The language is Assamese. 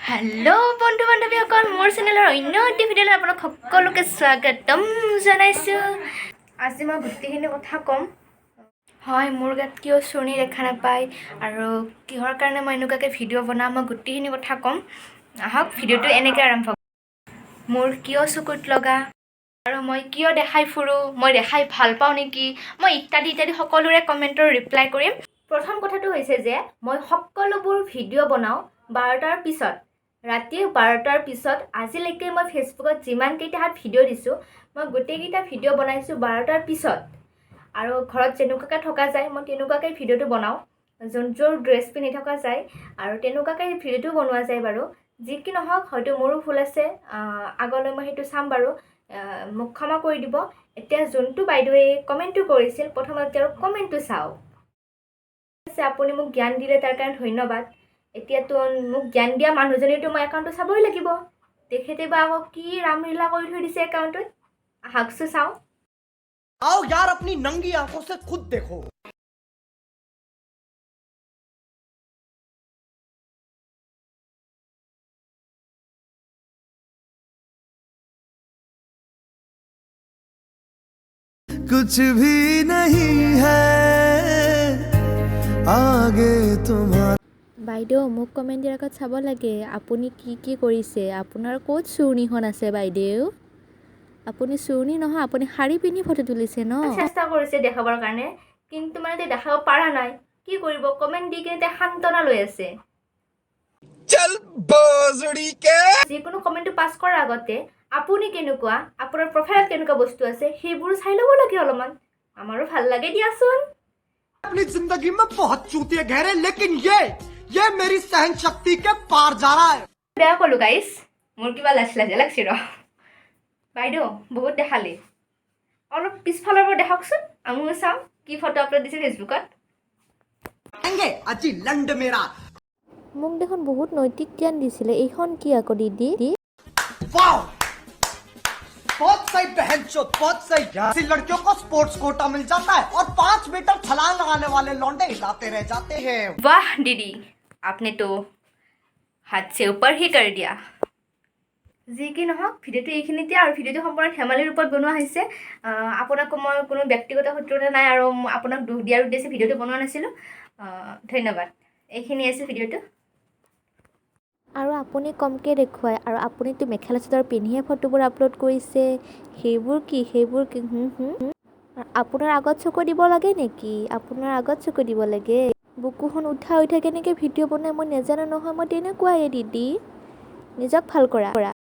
হেল্ল' বন্ধু বান্ধৱীসকল, মোৰ চেনেলৰ অন্য এটি ভিডিঅ'লৈ আপোনাক সকলোকে স্বাগতম জনাইছোঁ। আজি মই গোটেইখিনি কথা ক'ম। হয়, মোৰ গাত কিয় চুৰ্ণি দেখা নাপায় আৰু কিহৰ কাৰণে মই এনেকুৱাকৈ ভিডিঅ' বনাওঁ, মই গোটেইখিনি কথা ক'ম। আহক, ভিডিঅ'টো এনেকৈ আৰম্ভ। মোৰ কিয় চকুত লগা আৰু মই কিয় দেখাই ফুৰোঁ, মই দেখাই ভাল পাওঁ নেকি, মই ইত্যাদি ইত্যাদি সকলোৰে কমেণ্টৰ ৰিপ্লাই কৰিম। প্ৰথম কথাটো হৈছে যে মই সকলোবোৰ ভিডিঅ' বনাওঁ 12টাৰ পিছত, ৰাতি 12টাৰ পিছত। আজিলৈকে মই ফেচবুকত যিমানকেইটা হাত ভিডিঅ' দিছোঁ, মই গোটেইকেইটা ভিডিঅ' বনাইছোঁ 12টাৰ পিছত। আৰু ঘৰত যেনেকুৱাকৈ থকা যায়, মই তেনেকুৱাকৈ ভিডিঅ'টো বনাওঁ। যোনযোৰ ড্ৰেছ পিন্ধি থকা যায় আৰু তেনেকুৱাকৈ ভিডিঅ'টো বনোৱা যায়। বাৰু, যি কি নহওক, হয়তো মোৰো ভুল আছে, আগলৈ মই সেইটো চাম। বাৰু, মোক ক্ষমা কৰি দিব। এতিয়া যোনটো বাইদেৱে কমেণ্টটো কৰিছিল, প্ৰথমতে তেওঁৰ কমেণ্টটো চাওক। আপুনি মোক জ্ঞান দিলে, তাৰ কাৰণে ধন্যবাদ। এতিয়াতো মোক জ্ঞান দিয়া মানুহজনীতো মই একাউণ্টটো চাবই লাগিব। তেখেতে বা আকৌ কি ৰামলীলা কৰি থৈ দিছে একাউণ্টটোত, আহকচোন চাওঁ। आओ यार, अपनी नंगी आंखों से खुद देखो। कुछ भी नहीं है आगे तुम्हारा। বাইদেউ, মোক কমেণ্ট দিয়াৰ আগত চাব লাগে আপুনি কি কি কৰিছে। আপোনাৰ ক'ত চুৰ্ণিখন আছে বাইদেউ? আপুনি চুৰ্ণি নহয়, আপুনি শাৰী পিন্ধি ফটো তুলিছে ন? চেষ্টা কৰিছে দেখাবৰ কাৰণে, কিন্তু মানে তেওঁ দেখাব পৰা নাই। কি কৰিব, কমেণ্ট দি কিনে তেওঁ সান্তনা লৈ আছে। चल भोसड़ी के। যিকোনো কমেণ্টটো পাছ কৰাৰ আগতে আপুনি কেনেকুৱা, আপোনাৰ প্ৰফাইলত কেনেকুৱা বস্তু আছে, সেইবোৰ চাই ল'ব লাগে অলপমান। আমাৰো ভাল লাগে দিয়াচোন। अपनी जिंदगी में बहुत चूतिए घेरे, लेकिन ये मेरी सहन शक्ति के पार जा रहा है। বেয়া ক'লোঁ গাইছ, মোৰ কিবা লাজ লাজে লাগছে। ৰ বাইদেউ, বহুত দেখালে, অলপ পিছফালৰ পৰা দেখাওকচোন, আমিও চাওঁ কি ফটো আপলোড দিছে ফেচবুকত। आएंगे अजी लंड मेरा। মোক দেখোন বহুত নৈতিক জ্ঞান দিছিলে, এইখন কি আকৌ দিদি? वाह, बहुत सही बहन चोद, बहुत सही। ऐसी लड़कियों को स्पोर्ट्स कोटा मिल जाता है और 5 मीटर छलांग लगाने वाले लौंडे हिलाते रह जाते हैं। वाह दीदी, आपने तो हद से ऊपर ही कर दिया। যি কি নহওক, ভিডিঅ'টো এইখিনিতে আৰু ভিডিঅ'টো সম্পূৰ্ণ ধেমালিৰ ৰূপত বনোৱা হৈছে। আপোনাকো মই কোনো ব্যক্তিগত শত্ৰুতা নাই আৰু আপোনাক দুখ দিয়াৰ উদ্দেশ্যে ভিডিঅ'টো বনোৱা নাছিলোঁ। ধন্যবাদ, এইখিনি আছিল ভিডিঅ'টো। আৰু আপুনি কমকৈ দেখুৱায় আৰু আপুনিতো মেখেলা চাদৰ পিন্ধিয়ে ফটোবোৰ আপলোড কৰিছে। সেইবোৰ কি, সেইবোৰ কি? হুম হুম হুম। আপোনাৰ আগত চকু দিব লাগে নেকি? আপোনাৰ আগত চকু দিব লাগে? বুকুখন উঠাই উঠাই কেনেকৈ ভিডিঅ' বনাই মই নেজানো নহয়। মই তেনেকুৱাই দিদি, নিজক ভাল কৰা।